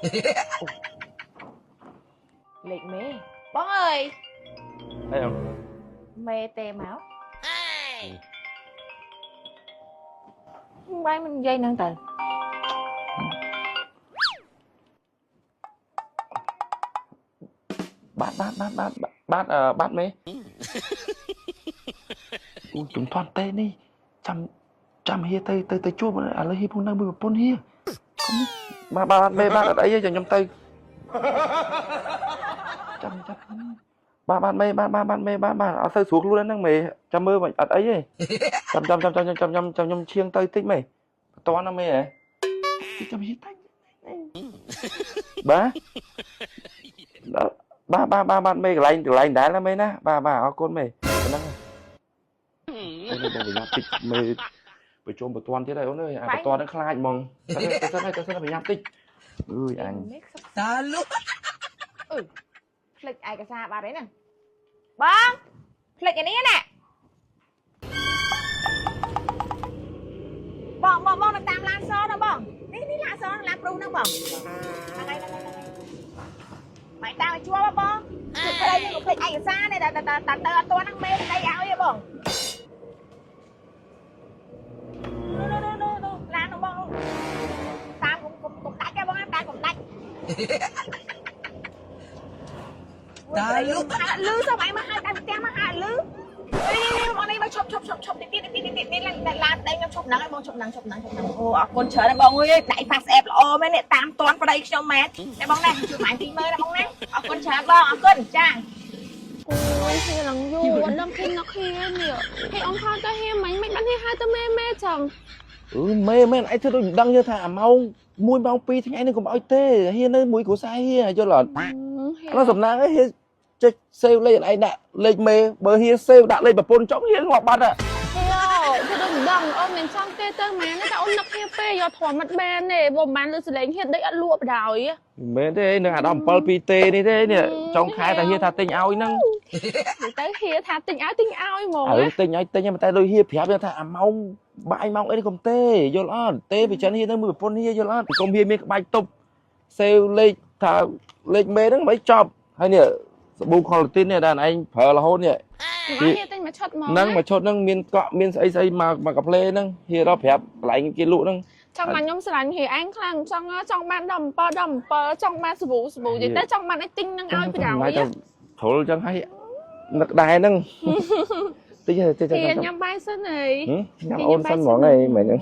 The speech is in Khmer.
លេខមេបងអើយ អីអ មេទេមកបាយមិននិយាយហ្នឹងទៅ បាទបាទបាទបាទបាទបាទមេអូជំធាន់ទេនេះចាំចាំហៀទៅទៅទៅជួបឥឡូវហៀពុងនៅមួយប្រពន្ធហៀបាទបាទមេបាទអត់អីទេចាំខ្ញុំទៅចាំចាំបាទបាទមេបាទបាទបាទមេបាទបាទអត់សូវស្រួលខ្លួនហ្នឹងមេចាំមើលអត់អីទេចាំចាំចាំចាំចាំចាំចាំខ្ញុំឈៀងទៅតិចមេបន្ទាន់ណាមេហ៎ចាំហៀតិចបាទបាទបាទបាទបាទមេកន្លែងកន្លែងដែរណាមេណាបាទបាទអរគុណមេប៉ុណ្ណឹងអូនបងប្រញាប់តិចមេប្រជុំបន្ទាន់ទៀតហើយអូនអើយអាបន្ទាន់ហ្នឹងខ្លាចហ្មងទៅទៅសិនទៅសិនប្រញាប់តិចអើយអញ មេខ្សឹប តាលុ អឺភ្លេចឯកសារបាត់ហើយហ្នឹងបងភ្លេចអានេះណាបងបងបងនៅតាមឡានសណាបងនេះនេះឡានសឡានព្រុសហ្នឹងបងហ្នឹងហើយហ្នឹងហើយបាយតាមឲ្យជួបបងគឺប្តីនឹងភ្លេចឯកសារនេះតែតែតែទៅអត់ទាន់ហ្នឹងមេប្តីឲ្យបងនោះនោះនោះនោះឡាននោះបងតាមកុំកុំកុំដាច់ទេបងតាមកុំដាច់ តាលុ លឺសោះឯងមកហៅតាមផ្ទះមកហៅលឺនេះបងនេះមកឈប់ឈប់ឈប់ឈប់តិចទៀតតិចទៀតនេះឡានប្តីខ្ញុំឈប់ហ្នឹងបងឈប់ហ្នឹងឈប់ហ្នឹងឈប់ហ្នឹងអូអរគុណច្រើនបងអើយដៃ fast app ល្អមែននេះតាមតាន់ប្តីខ្ញុំមែនតែបងណាជួយម៉ែទីមើលណាបងណាអរគុណច្រើនបងអរគុណចា អូយហៀឡើងយូរអត់ដឹងឃើញនឹកហៀនេះហៀអ៊ំខោទៅហៀមិញមិនបានហៀហៅទៅមេមេចឹង អឺមេមែនឯងធ្វើដូចមិនដឹងយល់ថាអាម៉ោង1ម៉ោង2ថ្ងៃនេះកុំឲ្យទេហៀនៅមួយគ្រួសារហៀយល់អត់ ហៀ នោះសំណាងឯងហៀចេះ save លេខឯងដាក់លេខមេបើហៀ save ដាក់លេខប្រពន្ធចុងហៀងាប់បាត់ហ่ะ ហៀធ្វើដូចមិនដឹងអូនមិនចង់ទេទៅម៉ែនេះតែអូននឹកហៀពេយកធំមិនបានទេបើមិនបានលឺសលេងហៀដេកអត់លក់បដ ாய் មិនមែនទេនឹងអា17 2ទេនេះទេនេះចុងខែតែហៀថាទិញឲ្យហ្នឹង ទៅហៀថាទិញឲ្យទិញឲ្យហ្មង អើទិញឲ្យទិញតែដូចហៀប្រាប់ថាអាម៉ោងបាយម៉ោងអីនេះកុំទេយល់អត់ទេពីចិនហៀនៅមួយប្រពន្ធហៀយល់អត់កុំហៀមានក្បាច់ទប់ save លេខថាលេខមេហ្នឹងមិនចប់ហើយនេះសាប៊ូខលទីននេះដែលឯងប្រើរហូតនេះ ហៀទិញមួយឈុតហ្មង ហ្នឹងមួយឈុតហ្នឹងមានកក់មានស្អីស្អីមកមកកាផ្លេហ្នឹងហៀដល់ប្រាប់កន្លែងគេលក់ហ្នឹង ចង់មកខ្ញុំស្រឡាញ់ហៀឯងខ្លាំងចង់ចង់បាន17 17ចង់បានសាប៊ូសាប៊ូនិយាយទៅចង់បានអីទិញនឹងឲ្យបដ ாய் ទៅជ្រុលចឹងហើយនឹកដែរហ្នឹងតិចតិច ហៀញ៉ាំបាយសិនអី ញ៉ាំអូនសិនហ្មងអីមែនហ្នឹង